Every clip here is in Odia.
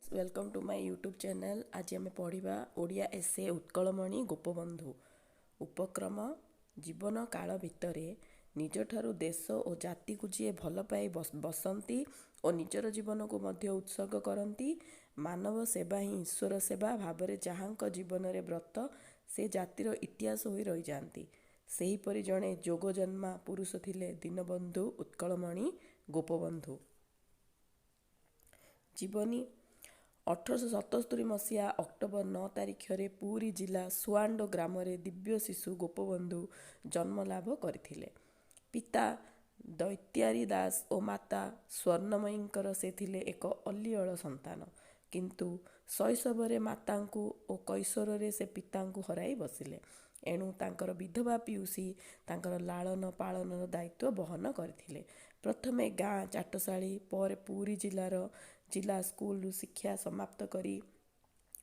Welcome to my YouTube channel. ଆଜି ଆମେ ପଢ଼ିବା ଓଡ଼ିଆ ଏସେ, ଉତ୍କଳମଣି ଗୋପବନ୍ଧୁ। ଉପକ୍ରମ। ଜୀବନ କାଳ ଭିତରେ ନିଜଠାରୁ ଦେଶ ଓ ଜାତିକୁ ଯିଏ ଭଲ ପାଇ ବସନ୍ତି ଓ ନିଜର ଜୀବନକୁ ମଧ୍ୟ ଉତ୍ସର୍ଗ କରନ୍ତି, ମାନବ ସେବା ହିଁ ଈଶ୍ୱର ସେବା ଭାବରେ ଯାହାଙ୍କ ଜୀବନରେ ବ୍ରତ, ସେ ଜାତିର ଇତିହାସ ହୋଇ ରହିଯାଆନ୍ତି। ସେହିପରି ଜଣେ ଯୋଗଜନ୍ମା ପୁରୁଷ ଥିଲେ ଦୀନବନ୍ଧୁ ଉତ୍କଳମଣି ଗୋପବନ୍ଧୁ। ଜୀବନୀ। 1877 ମସିହା ଅକ୍ଟୋବର 9 ତାରିଖରେ ପୁରୀ ଜିଲ୍ଲା ସୁଆଣ୍ଡୋ ଗ୍ରାମରେ ଦିବ୍ୟ ଶିଶୁ ଗୋପବନ୍ଧୁ ଜନ୍ମଲାଭ କରିଥିଲେ। ପିତା ଦୈତ୍ୟାରି ଦାସ ଓ ମାତା ସ୍ୱର୍ଣ୍ଣମୟୀଙ୍କର ସେ ଥିଲେ ଏକ ଅଲିଅଳ ସନ୍ତାନ। କିନ୍ତୁ ଶୈଶବରେ ମାତାଙ୍କୁ ଓ କୈଶୋରରେ ସେ ପିତାଙ୍କୁ ହରାଇ ବସିଲେ। ଏଣୁ ତାଙ୍କର ବିଧବା ପିଉସୀ ତାଙ୍କର ଲାଳନ ପାଳନର ଦାୟିତ୍ୱ ବହନ କରିଥିଲେ। ପ୍ରଥମେ ଗାଁ ଚାଟଶାଳୀ, ପରେ ପୁରୀ ଜିଲ୍ଲାର ଜିଲ୍ଲା ସ୍କୁଲରୁ ଶିକ୍ଷା ସମାପ୍ତ କରି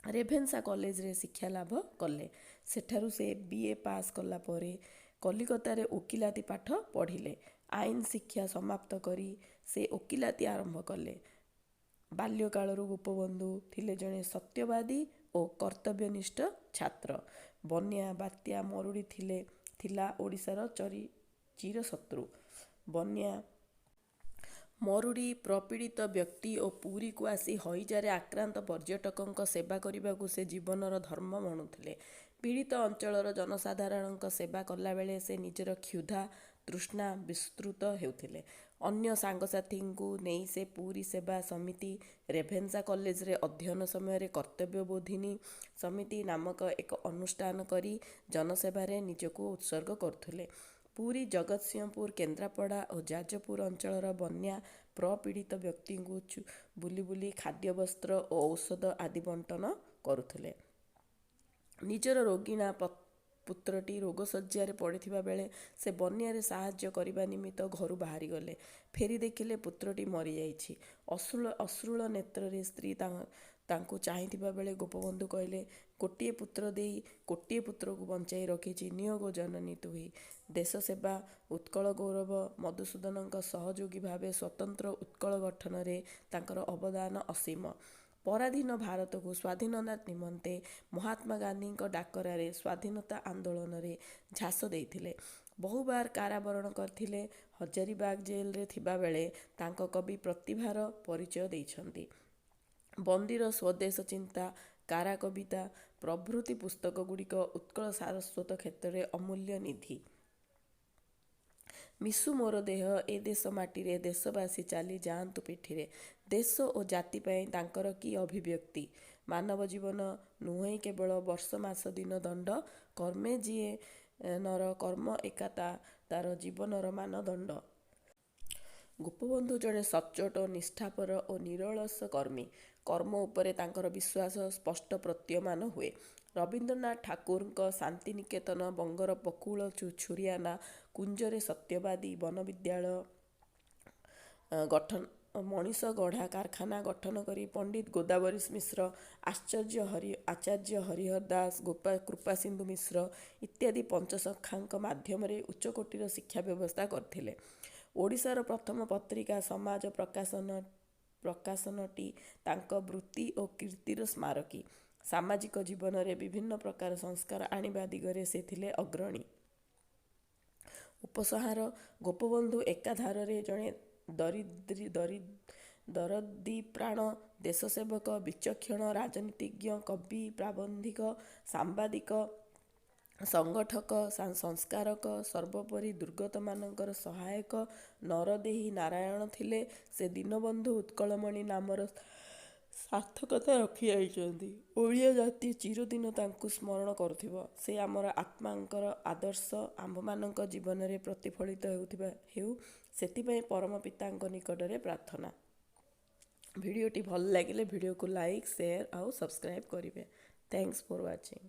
ରେଭେନ୍ସା କଲେଜରେ ଶିକ୍ଷା ଲାଭ କଲେ। ସେଠାରୁ ସେ ବି.ଏ ପାସ୍ କଲା ପରେ କଲିକତାରେ ଓକିଲାତି ପାଠ ପଢ଼ିଲେ। ଆଇନ ଶିକ୍ଷା ସମାପ୍ତ କରି ସେ ଓକିଲାତି ଆରମ୍ଭ କଲେ। ବାଲ୍ୟକାଳରୁ ଗୋପବନ୍ଧୁ ଥିଲେ ଜଣେ ସତ୍ୟବାଦୀ ଓ କର୍ତ୍ତବ୍ୟନିଷ୍ଠ ଛାତ୍ର। ବନ୍ୟା, ବାତ୍ୟା, ମରୁଡ଼ି ଥିଲା ଓଡ଼ିଶାର ଚିରଶତ୍ରୁ। ବନ୍ୟା, ମରୁଡ଼ି ପ୍ରପୀଡ଼ିତ ବ୍ୟକ୍ତି ଓ ପୁରୀକୁ ଆସି ହଇଜାରେ ଆକ୍ରାନ୍ତ ପର୍ଯ୍ୟଟକଙ୍କ ସେବା କରିବାକୁ ସେ ଜୀବନର ଧର୍ମ ମଣୁଥିଲେ। ପୀଡ଼ିତ ଅଞ୍ଚଳର ଜନସାଧାରଣଙ୍କ ସେବା କଲାବେଳେ ସେ ନିଜର କ୍ଷୁଧା ତୃଷ୍ଣା ବିସ୍ମୃତ ହେଉଥିଲେ। ଅନ୍ୟ ସାଙ୍ଗସାଥୀଙ୍କୁ ନେଇ ସେ ପୁରୀ ସେବା ସମିତି, ରେଭେନ୍ସା କଲେଜରେ ଅଧ୍ୟୟନ ସମୟରେ କର୍ତ୍ତବ୍ୟବୋଧିନୀ ସମିତି ନାମକ ଏକ ଅନୁଷ୍ଠାନ କରି ଜନସେବାରେ ନିଜକୁ ଉତ୍ସର୍ଗ କରୁଥିଲେ। ପୁରୀ, ଜଗତସିଂହପୁର, କେନ୍ଦ୍ରାପଡ଼ା ଓ ଯାଜପୁର ଅଞ୍ଚଳର ବନ୍ୟା ପ୍ରପୀଡ଼ିତ ବ୍ୟକ୍ତିଙ୍କୁ ବୁଲି ବୁଲି ଖାଦ୍ୟ, ବସ୍ତ୍ର ଓ ଔଷଧ ଆଦି ବଣ୍ଟନ କରୁଥିଲେ। ନିଜର ରୋଗିଣା ପୁତ୍ରଟି ରୋଗଶଯ୍ୟାରେ ପଡ଼ିଥିବା ବେଳେ ସେ ବନ୍ୟାରେ ସାହାଯ୍ୟ କରିବା ନିମିତ୍ତ ଘରୁ ବାହାରିଗଲେ। ଫେରି ଦେଖିଲେ ପୁତ୍ରଟି ମରିଯାଇଛି। ଅଶ୍ରୁଳ ନେତ୍ରରେ ସ୍ତ୍ରୀ ତାଙ୍କୁ ଚାହିଁଥିବା ବେଳେ ଗୋପବନ୍ଧୁ କହିଲେ, "ଗୋଟିଏ ପୁତ୍ର ଦେଇ କୋଟିଏ ପୁତ୍ରକୁ ବଞ୍ଚାଇ ରଖିଛି, ନିଅ ଗୋ ଜନନୀ ତୁହି।" ଦେଶସେବା, ଉତ୍କଳ ଗୌରବ ମଧୁସୂଦନଙ୍କ ସହଯୋଗୀ ଭାବେ ସ୍ୱତନ୍ତ୍ର ଉତ୍କଳ ଗଠନରେ ତାଙ୍କର ଅବଦାନ ଅସୀମ। ପରାଧୀନ ଭାରତକୁ ସ୍ୱାଧୀନତା ନିମନ୍ତେ ମହାତ୍ମା ଗାନ୍ଧୀଙ୍କ ଡାକରାରେ ସ୍ୱାଧୀନତା ଆନ୍ଦୋଳନରେ ଝାସ ଦେଇଥିଲେ। ବହୁବାର କାରାବରଣ କରିଥିଲେ। ହଜାରିବାଗ ଜେଲରେ ଥିବାବେଳେ ତାଙ୍କ କବି ପ୍ରତିଭାର ପରିଚୟ ଦେଇଛନ୍ତି। ବନ୍ଦୀର ସ୍ୱଦେଶ ଚିନ୍ତା, କାରା କବିତା ପ୍ରଭୃତି ପୁସ୍ତକଗୁଡ଼ିକ ଉତ୍କଳ ସାରସ୍ୱତ କ୍ଷେତ୍ରରେ ଅମୂଲ୍ୟ ନିଧି। ମିଶୁ ମୋର ଦେହ ଏ ଦେଶ ମାଟିରେ, ଦେଶବାସୀ ଚାଲି ଯାଆନ୍ତୁ ପିଠିରେ। ଦେଶ ଓ ଜାତି ପାଇଁ ତାଙ୍କର କି ଅଭିବ୍ୟକ୍ତି! ମାନବ ଜୀବନ ନୁହଇ କେବଳ ବର୍ଷ ମାସ ଦିନ ଦଣ୍ଡ, କର୍ମେ ଜୀଏ ନର କର୍ମ ଏକା ତାର ଜୀବନର ମାନଦଣ୍ଡ। ଗୋପବନ୍ଧୁ ଜଣେ ସଚ୍ଚୋଟ, ନିଷ୍ଠାପର ଓ ନିରଳସ କର୍ମୀ। କର୍ମ ଉପରେ ତାଙ୍କର ବିଶ୍ୱାସ ସ୍ପଷ୍ଟ ପ୍ରତୀୟମାନ ହୁଏ। ରବୀନ୍ଦ୍ରନାଥ ଠାକୁରଙ୍କ ଶାନ୍ତିନିକେତନ, ବଙ୍ଗର ବକୁଳ ଛୁରିଆନା କୁଞ୍ଜରେ ସତ୍ୟବାଦୀ ବନବିଦ୍ୟାଳୟ ଗଠନ, ମଣିଷ ଗଢ଼ା କାରଖାନା ଗଠନ କରି ପଣ୍ଡିତ ଗୋଦାବରୀଶ ମିଶ୍ର, ଆଚାର୍ଯ୍ୟ ହରିହର ଦାସ, କୃପାସିନ୍ଧୁ ମିଶ୍ର ଇତ୍ୟାଦି ପଞ୍ଚସଖାଙ୍କ ମାଧ୍ୟମରେ ଉଚ୍ଚକୋଟୀର ଶିକ୍ଷା ବ୍ୟବସ୍ଥା କରିଥିଲେ। ଓଡ଼ିଶାର ପ୍ରଥମ ପତ୍ରିକା ସମାଜ ପ୍ରକାଶନଟି ତାଙ୍କ ବୃତ୍ତି ଓ କୀର୍ତ୍ତିର ସ୍ମାରକୀ। ସାମାଜିକ ଜୀବନରେ ବିଭିନ୍ନ ପ୍ରକାର ସଂସ୍କାର ଆଣିବା ଦିଗରେ ସେ ଥିଲେ ଅଗ୍ରଣୀ। ଉପସଂହାର। ଗୋପବନ୍ଧୁ ଏକାଧାରରେ ଜଣେ ଦରଦୀପ୍ରାଣ ଦେଶସେବକ, ବିଚକ୍ଷଣ ରାଜନୀତିଜ୍ଞ, କବି, ପ୍ରାବନ୍ଧିକ, ସାମ୍ବାଦିକ, ସଂଗଠକ, ସଂସ୍କାରକ, ସର୍ବୋପରି ଦୁର୍ଗତମାନଙ୍କର ସହାୟକ ନରଦେହୀ ନାରାୟଣ ଥିଲେ। ସେ ଦୀନବନ୍ଧୁ ଉତ୍କଳମଣି ନାମର ସାର୍ଥକତା ରଖିଯାଇଛନ୍ତି। ଓଡ଼ିଆ ଜାତି ଚିରଦିନ ତାଙ୍କୁ ସ୍ମରଣ କରୁଥିବ। ସେ ଆମର ଆତ୍ମାଙ୍କର ଆଦର୍ଶ ଆମ୍ଭମାନଙ୍କ ଜୀବନରେ ପ୍ରତିଫଳିତ ହେଉ, ସେଥିପାଇଁ ପରମ ପିତାଙ୍କ ନିକଟରେ ପ୍ରାର୍ଥନା। ଭିଡ଼ିଓଟି ଭଲ ଲାଗିଲେ ଭିଡ଼ିଓକୁ ଲାଇକ୍, ସେୟାର ଆଉ ସବସ୍କ୍ରାଇବ୍ କରିବେ। Thanks for watching.